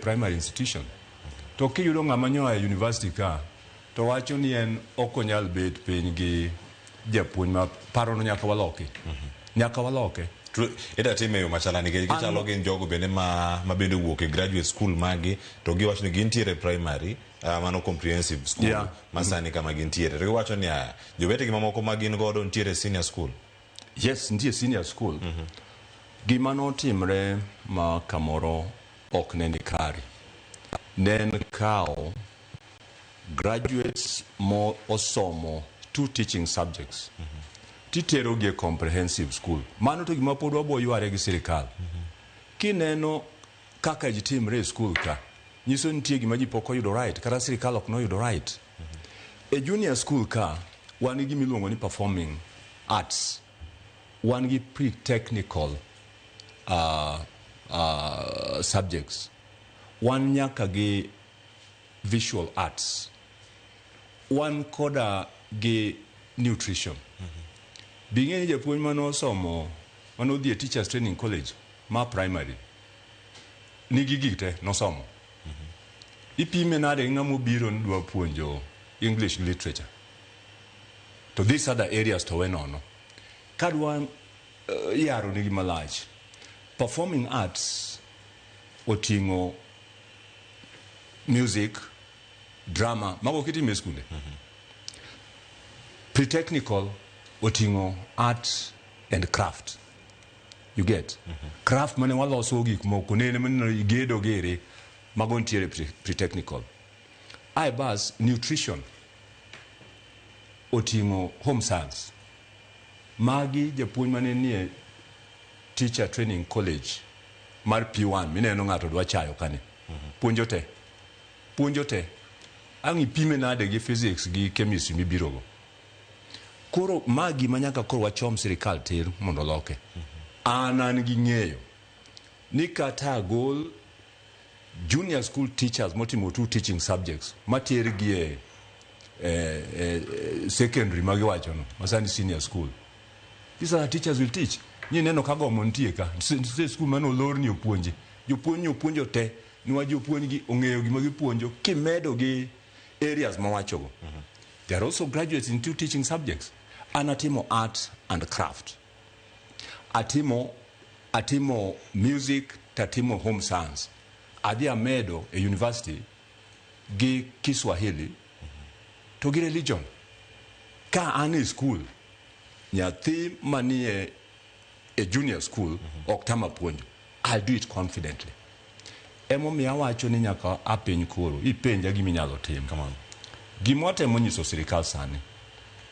primary institution. To kiyudo ng'ama nyoa e university ka to wacho ni en ok onyal bet piny gi japuonj ma parono nyaka waloki. Nyaka waloke. Ida time e yo machala nikech gichalo gin jogo bende ma bende owuok e graduate school magi to giwacho ni gintiere e primary, mano comprehensive school ma sani kama gintiere to giwacho ni aya jowetegi mamoko ma gin godo nitiere e senior school. Yes, nitie senior school. Gima notimre ma kamoro ok ne ni kare ne en kawo graduates mo osomo two teaching subjects titerogi e comprehensive school. Mano to gima pod wabo yware gi sirikal. Kineno kaka ji timre e school ka, nyiso nitie gima ji pok oyudo right, kata sirikal ok noyudo right. E junior school ka, wan gi gima iluongo ni performing arts. Wan gi pre-technical subjects. Wan nyaka gi visual arts. Wan koda gi nutrition. Bing'e ni japuonj manosomo, manodhi e Teachers Training College ma primary, nigi gig te nosomo. Ipime nade gi ng'ama obiro ni dwa puonjo English literature? To these other areas to we nono. Kadwa yaro nigi malach, performing arts oting'o music, drama, mago kitimo e skunde. Pre-technical oting'o art and craft. You get? Craft mane waloso gik moko, nene maneno igedo gere, mago nitiere pre-technical. Ae bas, nutrition oting'o home science. Magi japuonj mane nie Teacher Training College mar P1 mineno ng'ato dwa chayo kani. Puonjo te. Puonjo te. Ang' ipime nade gi physics gi chemistry mibirogo. Koro ma gima nyaka koro wachom sirikal tir mondo oloke. An gi ng'eyo ni kata agol junior school teachers motimo two teaching subjects matergi e secondary magiwachono masani senior school. These are teachers will teach. Ni neno ka gomo nitie ka. Nitie school mane olor ni opuonji. Jopuonj ni opuonjo te. Niwach jopuonj gi ong'eyo gima gipuonjo kimedo gi areas mawachogo. They are also graduates in two teaching subjects. An atimo art and craft. Atimo music tatimo home science. Adhi amedo e university gi Kiswahili to gi religion. Ka an e school, nyathi manie e junior school ok tama puonjo. I'll do it confidently. Emomiyo awacho ni nyaka apiny koro ipenja gima inyalo tim. Kamano. Gima watemo nyiso sirikal sani.